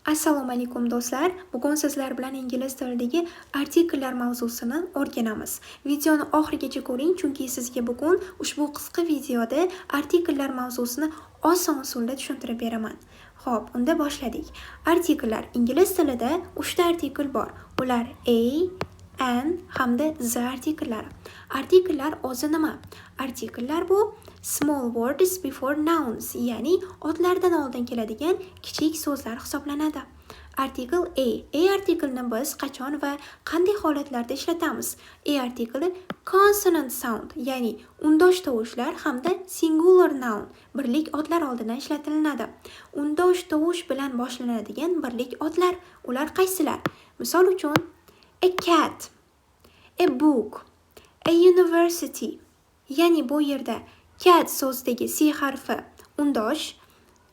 Assalomu alaykum, do'stlar! Bugun sizlar bilan ingliz tilidagi artikllar mavzusini o'rganamiz. Videoni oxirigacha ko'ring, chunki sizga bugun ushbu qisqa videoda artikllar mavzusini oson usulda tushuntirib beraman. Xo'p, unda boshladik. Artikllar. Ingliz tilida 3 ta artikl bor. Ular a, an hamda the artikllari. Artikllar o'zi nima? Artikllar bu small words before nouns, ya'ni otlardan oldin keladigan kichik so'zlar hisoblanadi. Artikl a. A artiklini biz qachon va qanday holatlarda ishlatamiz? A artikli consonant sound, ya'ni undosh tovushlar hamda singular noun, birlik otlar oldidan ishlatilinadi. Undosh tovush bilan boshlanadigan birlik otlar, ular qaysilar? Misol uchun, a cat, a book, a university. Ya'ni bu yerda cat so'zidagi c harfi undosh,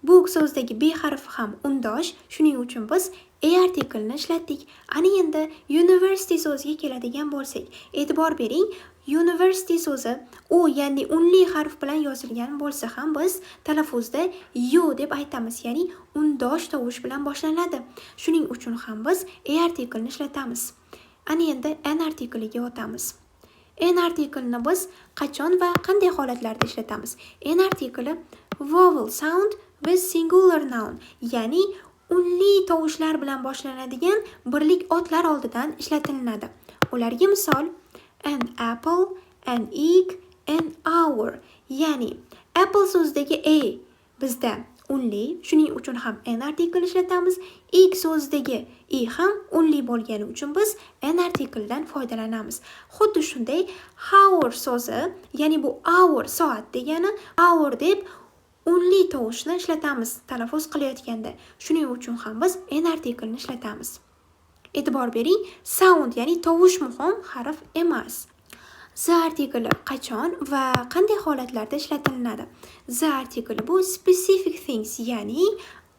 book so'zidagi b harfi ham undosh. Shuning uchun biz a artiklini ishlatdik. Ana endi university so'ziga keladigan bo'lsak, e'tibor bering, university so'zi u, ya'ni unli harf bilan yozilgan bo'lsa ham, biz talaffuzda u deb aytamiz, ya'ni undosh tovush bilan boshlanadi. Shuning uchun ham biz a artiklini ishlatamiz. Ana endi an artikliga o'tamiz. An artiklini biz qachon va qanday holatlarda ishlatamiz? An artikli vowel sound with singular noun, ya'ni unli tovushlar bilan boshlanadigan birlik otlar oldidan ishlatilinadi. Ularga misol: an apple, an egg, an hour. Ya'ni apple so'zidagi a bizda unli, shuning uchun ham an artikl ishlatamiz. Egg so'zidagi e ham unli bo'lgani uchun biz an artiklidan foydalanamiz. Xuddi shunday hour so'zi, ya'ni bu hour soat degani, hour deb unli tovushni ishlatamiz talaffuz qilayotganda. Shuning uchun ham biz an artiklini ishlatamiz. E'tibor bering, sound, ya'ni tovush muhim, harf emas. The artikli qachon va qanday holatlarda ishlatilinadi? The artikli bu specific things, ya'ni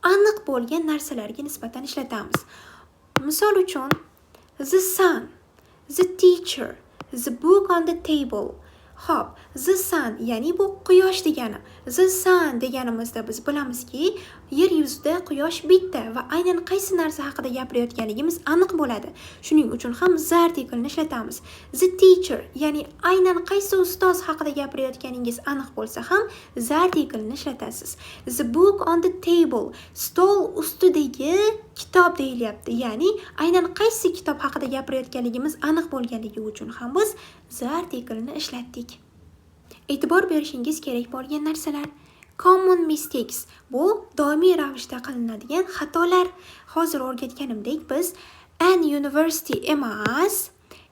aniq bo'lgan narsalarga nisbatan ishlatamiz. Misol uchun, the sun, the teacher, the book on the table. Xo'p, the sun, ya'ni bu quyosh degani. The sun deganimizda biz bilamizki, yer yuzida quyosh bitta va aynan qaysi narsa haqida gapirayotganligimiz aniq bo'ladi. Shuning uchun ham the artiklini ishlatamiz. The teacher, ya'ni aynan qaysi ustoz haqida gapirayotganingiz aniq bo'lsa ham the artiklini ishlatasiz. The book on the table, stol ustidagi kitob deyilyapti. Ya'ni aynan qaysi kitob haqida gapirayotganligimiz aniq bo'lganligi uchun ham biz the artiklini ishlatdik. E'tibor berishingiz kerak bo'lgan narsalar. Common mistakes, bu doimiy ravishda qilinadigan xatolar. Hozir o'rgatganimdek, biz an university emas,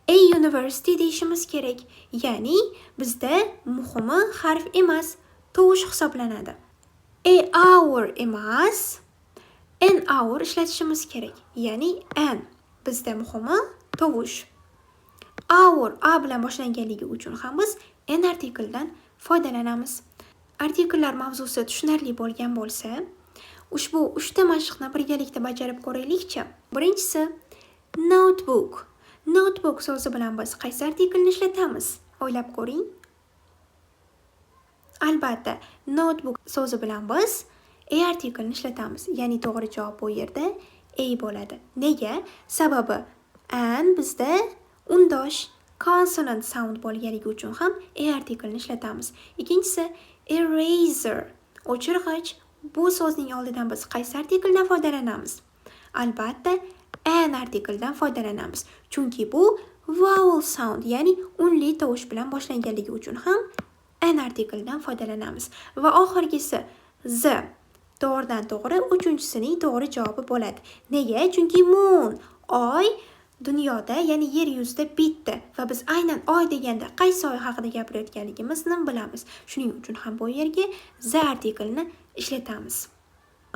a university deyishimiz kerak. Ya'ni bizda muhimi harf emas, tovush hisoblanadi. A hour emas, an hour ishlatishimiz kerak. Ya'ni an, bizda muhimi tovush. Hour a bilan boshlanganligi uchun ham biz an artiklidan foydalanamiz. Artikllar mavzusi tushunarli bo'lgan bo'lsa, ushbu uchta mashqni birgalikda bajarib ko'raylikchi. Birinchisi, notebook. Notebook so'zi bilan biz qaysi artiklni ishlatamiz? O'ylab ko'ring. Albatta, notebook so'zi bilan biz a artiklini ishlatamiz. Ya'ni to'g'ri javob bu yerda a bo'ladi. Nega? Sababi an bizda undosh, consonant sound bo'lganligi uchun ham a artiklini ishlatamiz. Ikkinchisi, eraser, o'chirg'ich. Bu so'zning oldidan biz qaysi artikldan foydalanamiz? Albatta, an artiklidan foydalanamiz. Chunki bu vowel sound, ya'ni unli tovush bilan boshlanganligi uchun ham an artiklidan foydalanamiz. Va oxirgisi, the. To'g'ridan to'g'ri uchinchisining to'g'ri javobi bo'ladi. Nega? Chunki moon, oy dunyoda, ya'ni yer yuzida bitta va biz aynan oy deganda qaysi oy haqida gapirayotganligimizni bilamiz. Shuning uchun ham bu yerga the artiklini ishlatamiz.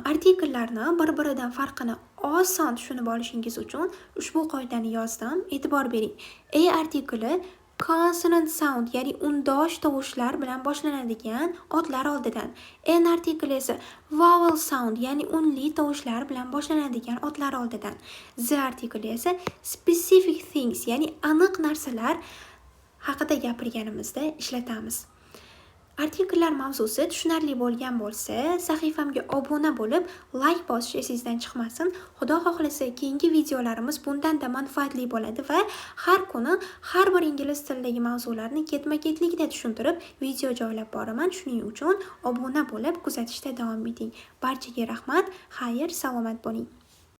Artikllarni bir-biridan farqini oson tushunib olishingiz uchun ushbu qoidani yozdim. E'tibor bering. A artikli consonant sound, ya'ni undosh tovushlar bilan boshlanadigan otlar oldidan. An artikli esa vowel sound, ya'ni unli tovushlar bilan boshlanadigan otlar oldidan. The artikli esa specific things, ya'ni aniq narsalar haqida gapirganimizda ishlatamiz. Artikllar mavzusi tushunarli bo'lgan bo'lsa, sahifamga obuna bo'lib, layk bosish esingizdan chiqmasin. Xudo xohlasa, keyingi videolarimiz bundan-da manfaatli bo'ladi va har kuni har bir ingliz tilidagi mavzularni ketma-ketlikda tushuntirib, video joylab boraman. Shuning uchun obuna bo'lib, kuzatishda davom eting. Barchaga rahmat. Xayr, salomat bo'ling.